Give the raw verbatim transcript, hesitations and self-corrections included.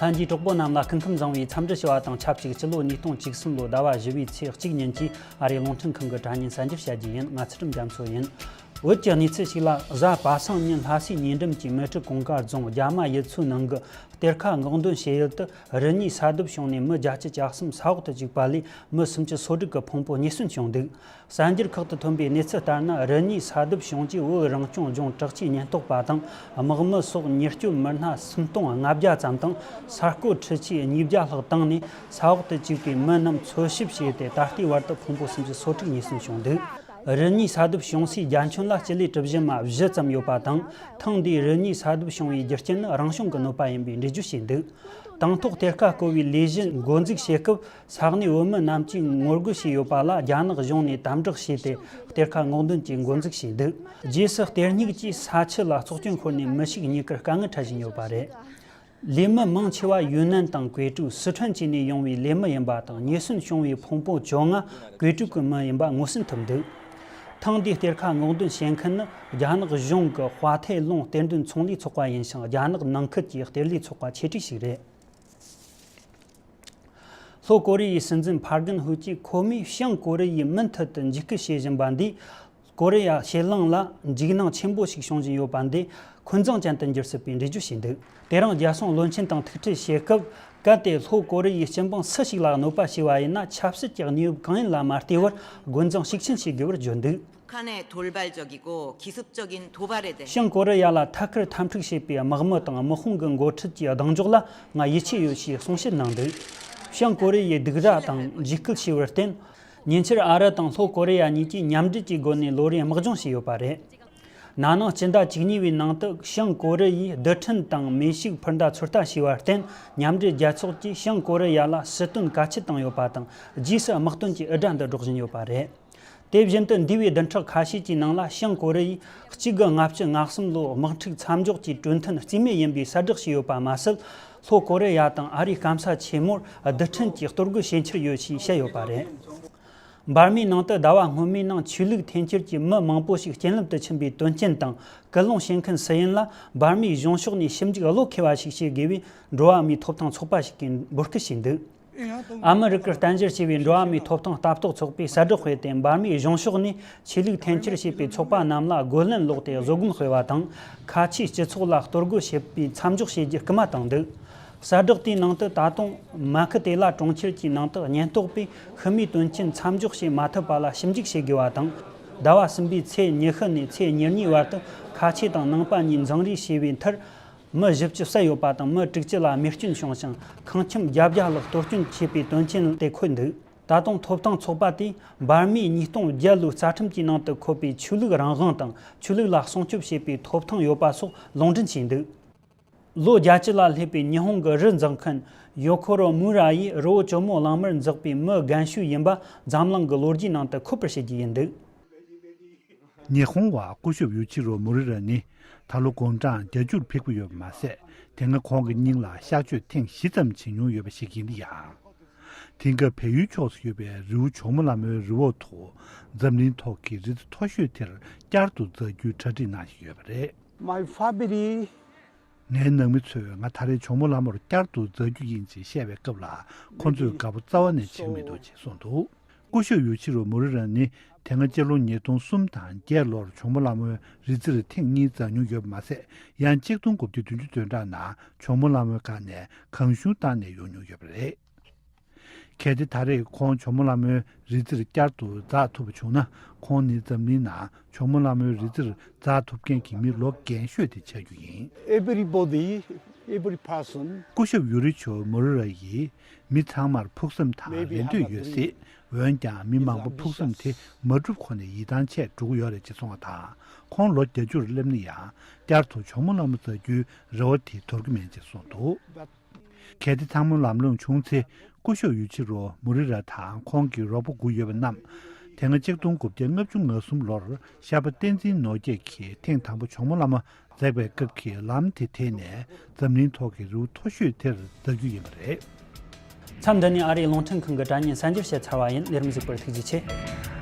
ལྷན་རྒྱས་གྲོགས་པོ་རྣམས་ལ་སྐུ་ཁམས་བཟང་བའི་འཚམས་འདྲི་ཞུ་བ་དང་ཆབས་ཅིག་སྤྱི་ལོ་ཉིས་སྟོང་བཅུ་གསུམ་ལོའི་ཟླ་བ་བཞི་པའི་ཚེས་གཅིག་ཉིན་གྱི་ཨ་རིའི་རླུང་འཕྲིན་ཁང་གི་དྲ་བརྙན་གསར་འགྱུར་བཤད་རྒྱུ་ཡིན། ང་ཚུལ་ཁྲིམས་རྒྱ་མཚོ་ཡིན། བོད་ཀྱི་གནས་ཚུལ་ཞིག་ལ། གཟའ་པ་སངས་ཉིན་ལྷ་སའི་ཉེ་འགྲམ་གྱི་མལ་གྲོ་གུང་དཀར་རྫོང་རྒྱ་མ་ཡུལ་ཚོའི་ནང་གི་གཏེར་ཁ་སྔོག་འདོན་བྱེད་ཡུལ་དུ། རི་ཉིལ་ས་རྡུབ་བྱུང་ནས་མི་བརྒྱད་ཅུ་གྱ་གསུམ་ས་འོག་ཏུ་བཅུག་པ་ལས། མི་སུམ་ཅུ་སོ་དྲུག་གི་ཕུང་པོ་རྙེད་སོན་བྱུང་འདུག། གསར་འགྱུར་ཁག་ཏུ་ཐོན་པའི་གནས་ཚུལ་ལྟར་ན། རི་ཉིལ་ས་རྡུབ་བྱུང་རྗེས་བོད་རང་སྐྱོང་ལྗོངས་དྲག་སྐྱེད་ཉེན་རྟོག་པ་དང་། དམག་མི་སོགས་མྱུར་སྐྱོབ་མི་སྣ་སུམ་སྟོང་ལྔ་བརྒྱ་ཙམ་དང་། ས་རྐོ་འཕྲུལ་ཆས་ཉིས་བརྒྱ་ལྷག་བཏང་ནས། ས་འོག་ཏུ་བཅུག་པའི་མི་རྣམས་འཚོལ་ཞིབ་བྱས་ཏེ། ད་ལྟའི་བར་དུ་ཕུང་པོ་སུམ་ཅུ་སོ་དྲུག་རྙེད་སོན་བྱུང་འདུག། རི་ཉིལ་ས་རྡུབ་བྱུང་སའི་རྒྱ་ཁྱོན་ལ་སྤྱི་ལེ་གྲུ་བཞི་མ་བཞི་ཙམ་ཡོད་པ་དང་། ཐེངས་འདིའི་རི་ཉིལ་ས་རྡུབ་བྱུང་བའི་རྒྱུ་རྐྱེན་ནི་རང་བྱུང་གི་གནོད་པ་ཡིན་པའི་འགྲེལ་བརྗོད་བྱས་འདུག། དང་ཐོག་གཏེར་ཁ་བརྐོ་བའི་ལས་གཞི་འགོ་འཛུགས་བྱེད་སྐབས། ས་གནས་བོད་མི་རྣམས་ཀྱིས་ངོ་རྒོལ་བྱས་ཡོད་པ་ལ། རྒྱ་ནག་གཞུང་ནས་དམ་དྲག་བྱས་ཏེ། གཏེར་ཁ་སྔོག་འདོན་གྱི་འགོ་འཛུགས་བྱས་འདུག། རྗེས་སུ་གཏེར་སྙིགས་ཀྱིས་ས་ཆུ་ལ་བཙོག་སྐྱོན་ཤོར་ནས། མི་ཞིག་རྙེད་ཀར་དཀའ་ངལ་འཕྲད་བཞིན་ཡོད་པ་རེད། ལས་མི་མང་ཆེ་བ་ཡུན་ནན་དང་ཀུའེ་ཀྲུའུ། སི་ཁྲོན་བཅས་ནས་ཡོང་བའི་ལས་མི་ཡིན་པ་དང་། རྙེད་སོན་བྱུང་བའི་ཕུང་པོ་བཅོ་ལྔ་ཀུའེ་ཀྲུའུ་གི་མི་ཡིན་པ་ངོས་ཟིན་ཐུབ་འདུག། ཐེངས་འདིའི་གཏེར་ཁ་སྔོག་འདོན་བྱེད་མཁན་ནི། རྒྱ་ནག་གཞུང་གི་ཧྭ་ཐའེ་ལུང་གཏེར་འདོན་ཚོང་ལས་ཚོགས་པ་ཡིན་ཞིང་། རྒྱ་ནག་ནང་ཁུལ་གྱི་གཏེར་ལས་ཚོགས་པ་ཆེ་གྲས་ཤིག་རེད། ལྷོ་ཀོ་རི་ཡའི་སྲིད་འཛིན་ཕར་གན་ཧུ་ཅི་ཁོ་མོས་བྱང་ཀོ་རི་ཡའི་མུ་མཐུད་དུ་འཇིགས་སྐུལ་བྱེད་བཞིན་པ་འདིས། ཀོ་རི་ཡ་ཕྱེད་གླིང་ལ་འཇིགས་སྣང་ཆེན་པོ་ཞིག་བྱུང་བཞིན་ཡོད་པ་འདི་འཁོན་འཛིང་ཅན་དུ་འགྱུར་སྲིད་པའི་འགྲེལ་བརྗོད་བྱས་འདུག། དེ་རིང་རྒྱལ་སྲུང་བློན་ཆེན་དང་ཐུག་འཕྲད་བྱེད་སྐབས། གལ་ཏེ་ལྷོ་ཀོ་རི་ཡའི་སྤྱི་འབངས་སུ་ཞིག་ལ་གནོད་པ་བྱས་པ་ཡིན་ན། ཆབ་སྲིད་ཀྱི་གནས་བབ་གང་ཡིན་ལ་མ་ལྟོས་པར། དགོན་འཛིན་ཤུགས་ཆེན་བྱེད་དགོས་པར་བརྗོད་འདུག། 북한의 돌발적이고 기습적인 도발에 대해 བྱང་ཀོ་རི་ཡ་ལ་ཐད་ཀར་འཐབ་འཁྲུག་བྱེད་པའི་དམག་མི་དང་དམག་དཔུང་གི་འགོ་ཁྲིད་ཀྱི་གདེང་འཇོག་ལ་ང་ཡིད་ཆེས་ཡོད་ཞེས་གསུང་བཤད་གནང་འདུག། བྱང་ཀོ་རི་ཡའི་སྡུག་ར་དང་འཇིགས་སྐུལ་ཆེ་བར་བརྟེན། ཉེ་ཆར་ཨ་རི་དང་ལྷོ་ཀོ་རི་ཡ་གཉིས་ཀྱིས་མཉམ་འབྲེལ་གྱི་སྒོ་ནས་ལོ་རེའི་དམག་སྦྱོང་བྱས་ཡོད་པ་རེད། ན་ནིང་སྤྱི་ཟླ་བཅུ་གཉིས་པའི་ནང་དུ་བྱང་ཀོ་རི་ཡས་རྡུལ་ཕྲན་དང་མེ་ཤུགས་འཕུར་མདའ་ཚོད་ལྟ་བྱས་པར་བརྟེན། མཉམ་འབྲེལ་རྒྱལ་ཚོགས་ཀྱིས་བྱང་ཀོ་རི་ཡ་ལ་སྲིད་དོན་བཀའ་ཆད་བཏང་ཡོད་པ་དང་། རྗེས་སུ་དམག་དོན་གྱི་འུར་སྒྲ་འདི་སྒྲོག་བཞིན་ཡོད་པ་རེད། དེ་བཞིན་དུ་འདས་པའི་བདུན་ཕྲག་ཁ་ཤས་ཀྱི་ནང་ལ་བྱང་ཀོ་རི་ཡས་གཅིག་དགུ་ལྔ་བཅུ་ང་གསུམ་ལོའི་དམག་འཁྲུག་མཚམས་འཇོག་གི་གྲོས་མཐུན་རྩིས་མེད་ཡིན་པའི་གསལ་བསྒྲགས་བྱས་ཡོད་པ་མ་ཟད། ལྷོ་ཀོ་རི་ཡ་དང་ཨ་རིའི་སྐམ་ས་ཆེན་མོར་རྡུལ་ཕྲན་གྱི་གཏོར་རྒོལ་བྱེད་འཆར་ཡོད་ཞེས་བཤད་ཡོད་པ་རེད། འབར་མའི་ནང་དུ་ཟླ་བ་སྔོན་མའི་ནང་ཆོས་ལུགས་འཐེན་འཁྱེར་གྱིས་མི་མང་པོ་ཞིག་རྐྱེན་ལམ་དུ་ཕྱིན་པའི་དོན་རྐྱེན་དང་། སྐུལ་སློང་བྱེད་མཁན་སུ་ཡིན་ལ་འབར་མའི་གཞུང་ཕྱོགས་ནས་ཞིབ་འཇུག་བློ་འཁེལ་བ་ཞིག་བྱེད་དགོས་པའི་འགྲོ་བ་མིའི་ཐོབ་ཐང་ཚོགས་པ་ཞིག་གིས་འབོད་སྐུལ་བྱས་འདུག། ཨ་མི་རི་ཀར་བརྟན་གཞིར་བྱས་པའི་འགྲོ་བ་མིའི་ཐོབ་ཐང་ལྟ་རྟོག་ཚོགས་པས་གསལ་བསྒྲགས་སྤེལ་ཏེ། འབར་མའི་གཞུང་ཕྱོགས་ནས་ཆོས་ལུགས་འཐེན་འཁྱེར་བྱེད་པའི་ཚོགས་པ་རྣམས་ལ་རྒོལ་ལན་སློག་སྟེ་བཟོད་སྒོམ་སྤེལ་བ་དང་། ཁ་ཆེའི་སྤྱི་ཚོགས་ལ་གཏོར་རྒོལ་བྱེད་པའི་མཚམས་འཇོག་བྱེད་རྒྱུ་སྐུལ་མ་བཏང་འདུག། གསལ་བསྒྲགས་དེའི་ནང་དུ། ད་དུང་མ་ཁི་ཏེ་ལ་གྲོང་ཁྱེར་གྱི་ནང་དུ་ཉེན་རྟོག་པས་ཤི་རྨས་དོན་རྐྱེན་མཚམས་འཇོག་བྱེད་མ་ཐུབ་པ་ལ་ཞིབ་འཇུག་བྱེད་དགོས་པ་དང་། ཟླ་བ་གསུམ་པའི་ཚེས་ཉི་ཤུ་ནས་ཚེས་ཉེར་གཉིས་བར་དུ་ཁ་ཆེ་དང་ནང་པ་གཉིས་འཛིང་རེས་བྱས་པའི་མཐར། མི་བཞི་བཅུ་བསད་ཡོད་པ་དང་། མི་དྲུག་ཅུ་ལ་རྨས་སྐྱོན་བྱུང་ཞིང་། ཁང་ཁྱིམ་བརྒྱད་བརྒྱ་ལྷག་གཏོར་སྐྱོན་བྱས་པའི་དོན་རྐྱེན་དེ་འཁོད་འདུག། ད་དུང་ཐོབ་ཐང་ཚོགས་པ་དེས་འབར་མའི་ཉིས་སྟོང་བརྒྱད་ལོའི་རྩ་ཁྲིམས་ཀྱི་ནང་དུ་འཁོད་པའི་ཆོས་ལུགས་རང་དབང་དང་། ཆོས་ལུགས་ལ་སྲུང་སྐྱོབ་བྱེད་པའི་ཐོབ་ཐང་ཡོད་པ་སོགས་ལུང་འདྲེན་བྱས་འདུག། ལོ་བརྒྱད་ཅུ་ལ་སླེབས་པའི་ཉི་ཧོང་གི་རི་འཛེག་མཁན་ཡོ་ཁོ་རོ་མུ་ར་ཡིས་རི་བོ་ཇོ་མོ་གླང་མར་འཛེག་པའི་མི་རྒན་ཤོས་ཡིན་པ་འཛམ་གླིང་གི་ལོ་རྒྱུས་ནང་དུ་འཁོད་པར་བྱེད་རྒྱུ་ཡིན་འདུག། ཉི་ཧོང་བ་སྐུ་ཞབས་ཡུ་ཆི་རོ་མུ་རི་ར་ནི་ད་ལོ་དགུང་གྲངས་བརྒྱད་ཅུར་ཕེབས་ཀྱི་ཡོད་པ་མ་ཟད། དེ་སྔ་ཁོང་གི་སྙིང་ལ་གཤགས་བཅོས་ཐེངས་བཞི་ཙམ་བྱེད་མྱོང་ཡོད་པ་ཞིག་ཡིན་ཡང་། དེང་སྐབས་བལ་ཡུལ་ཕྱོགས་སུ་ཡོད་པའི་རི་བོ་ཇོ་མོ་ལ་མོའི་རི་འོག་ཏུ་འཛམ་གླིང་ཐོག་གི་རི་རྩེ་མཐོ་ཤོས་དེར་བསྐྱར་དུ་འཛེག་རྒྱུའི་གྲ་སྒྲིག་གནང་བཞིན་ཡོད་པ་རེད། My family ངའི་ནང་མི་ཚོས་ང་ད་རེས་ཇོ་མོ་ལ་མོར་བསྐྱར་དུ་འཛེག་རྒྱུ་ཡིན་ཅེས་བཤད་པའི་སྐབས་ལ། ཁོ་ཚོས་དགའ་པོ་རྩ་བ་ནས་བྱེད་ཀྱི་མི་འདུག་ཅེས་གསུངས་འདུག། སྐུ་ཞབས་ཡུ་ཆི་རོ་མུ་རི་ར་ནི་དེ་སྔ་སྤྱི་ལོ་ཉིས་སྟོང་གསུམ་དང་བརྒྱད་ལོར་ཇོ་མོ་ལ་མོའི་རི་རྩེར་ཐེངས་གཉིས་འཛེགས་མྱོང་ཡོད་པ་མ་ཟད། ཡང་གཅིག་སྟོང་དགུ་བརྒྱ་བདུན་ཅུ་དོན་གྲངས་ནང་ཇོ་མོ་ལ་མོའི་སྒང་ནས་གང་བྱུང་བཏང་ནས་ཡོང་མྱོང་ཡོད་པ་རེད། གལ་ཏེ་ད་རེས་ཁོང་ཇོ་མོ་ལ་མོའི་རི་རྩེར་བསྐྱར་དུ་འཛེག་ཐུབ་པ་བྱུང་ན། ཁོང་ནི་འཛམ་གླིང་ནང་ཇོ་མོ་ལ་མོའི་རི་རྩེར་འཛེག་ཐུབ་མཁན་གྱི་མི་ལོ་རྒན་ཤོས་དེ་ཆགས་རྒྱུ་ཡིན། Everybody, every person སྐུ་ཞབས་ཡུ་རི་ཆོ་མུ་རི་ར་ཡིས། མི་ཚང་མར་ཕུགས་བསམ་དང་རེ་འདོད་ཡོད་སྲིད། འོན་ཀྱང་མི་མང་པོ་ཕུགས་བསམ་དེ་མ་འགྲུབ་གོང་ནས་ཡིད་ཐང་ཆད་འགྲོ་གི་ཡོད་རེད་ཅེས་གསུངས་པ་དང་། ཁོང་ལོ་བརྒྱད་ཅུར་སླེབས་ན་ཡང་བསྐྱར་དུ་ཇོ་མོ་ལ་མོ་འཛེག་རྒྱུའི་རེ་བ་དེ་དོར་གྱི་མེད་ཅེས་གསུངས་འདུག། གལ་ཏེ་ཚང་མ་ལམ་ལྷོང་བྱུང་ཚེ། སྐུ་ཞབས་ཡུ་ཆི་རོ་མུ་རི་ར་དང་ཁོང་གི་རོགས་པ་དགུ་ཡོད་པ་རྣམས། དེ་སྔ་གཅིག་སྟོང་དགུ་བརྒྱ་ལྔ་བཅུ་ང་གསུམ་ལོར་ཤར་པ་བསྟན་འཛིན་ནོར་རྒྱས་ཀྱིས་ཐེངས་དང་པོ་ཇོ་མོ་ལ་མོ་འཛེགས་པའི་སྐབས་ཀྱི་ལམ་དེ་དེད་ནས་འཛམ་གླིང་ཐོག་གི་རི་བོ་མཐོ་ཤོས་དེར་འཛེག་རྒྱུ་ཡིན་པ་རེད། མཚམས་འདི་ནས་ཨ་རིའི་རླུང་འཕྲིན་ཁང་གི་དྲ་བརྙན་གསར་འགྱུར་བཤད་ཚར་བ་ཡིན། ལས་རིམ་གཟིགས་པར་ཐུགས་རྗེ་ཆེ།